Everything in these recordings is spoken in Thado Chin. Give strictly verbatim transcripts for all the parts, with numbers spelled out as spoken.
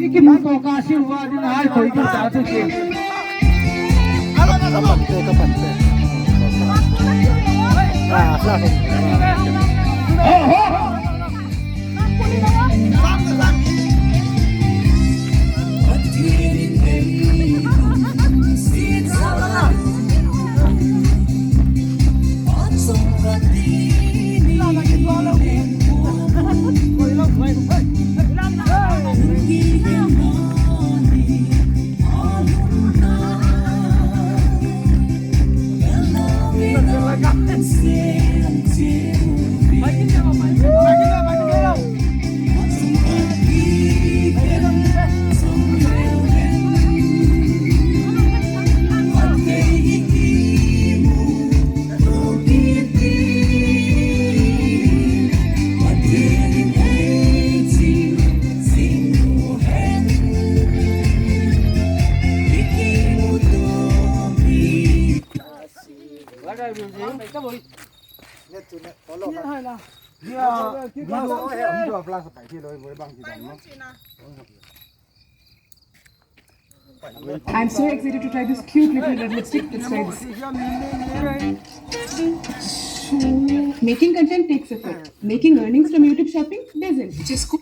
Ikimuto kasi huwa din hai koi ka sa tu ke. Kapante, kapante. Ah, flash. Ho, ho. I'm so excited to try this cute little red lipstick. Let's try this. So, making content takes effort. Making earnings from YouTube shopping doesn't. Just go.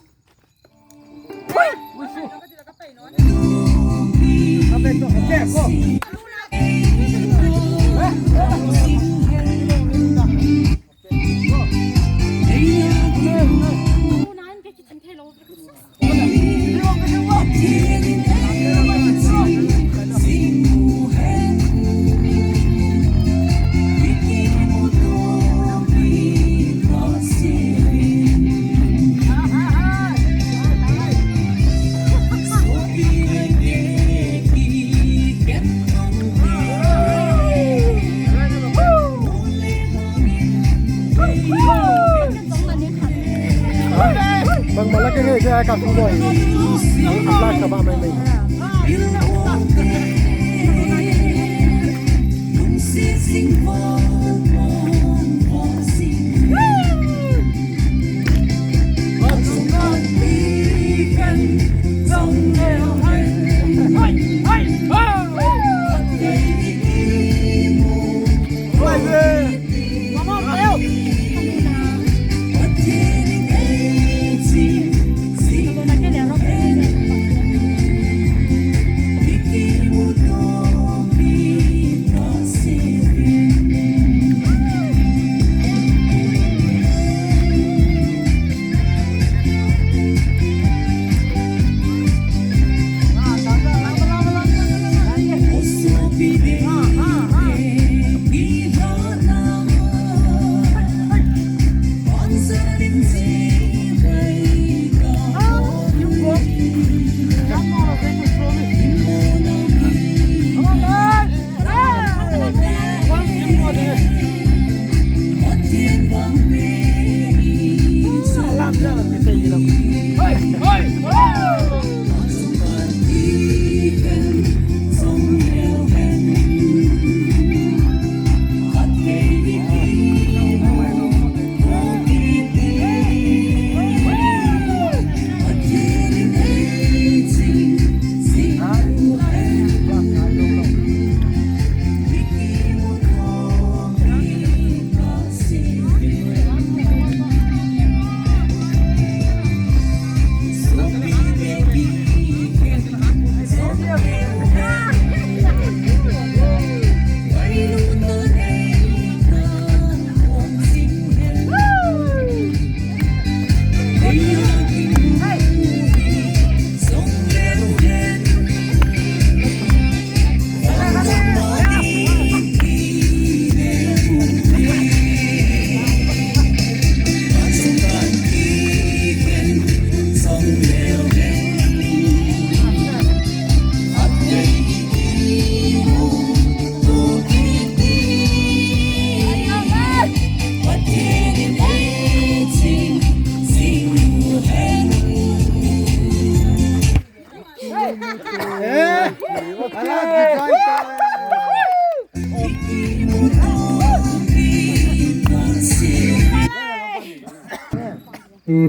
Bang malak ke ke ka ku boy. Ang flash ka ba mai mai.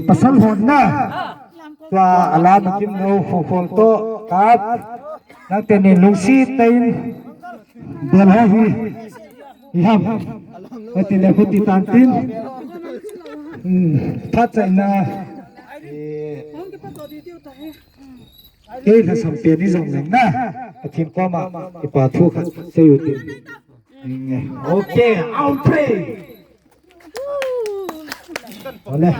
Pasal hon na. Tua alam kim no khol khol to kap. Nang teni lungsi tain. Bel ho hi. Hi ham. Nang teni khuti tan tin. Hmm. Phat chai na. Kei la sampian ni jong leng na. Pathen koma. Kipa thu khat sei u tin. Okay, I'll pray. Ole.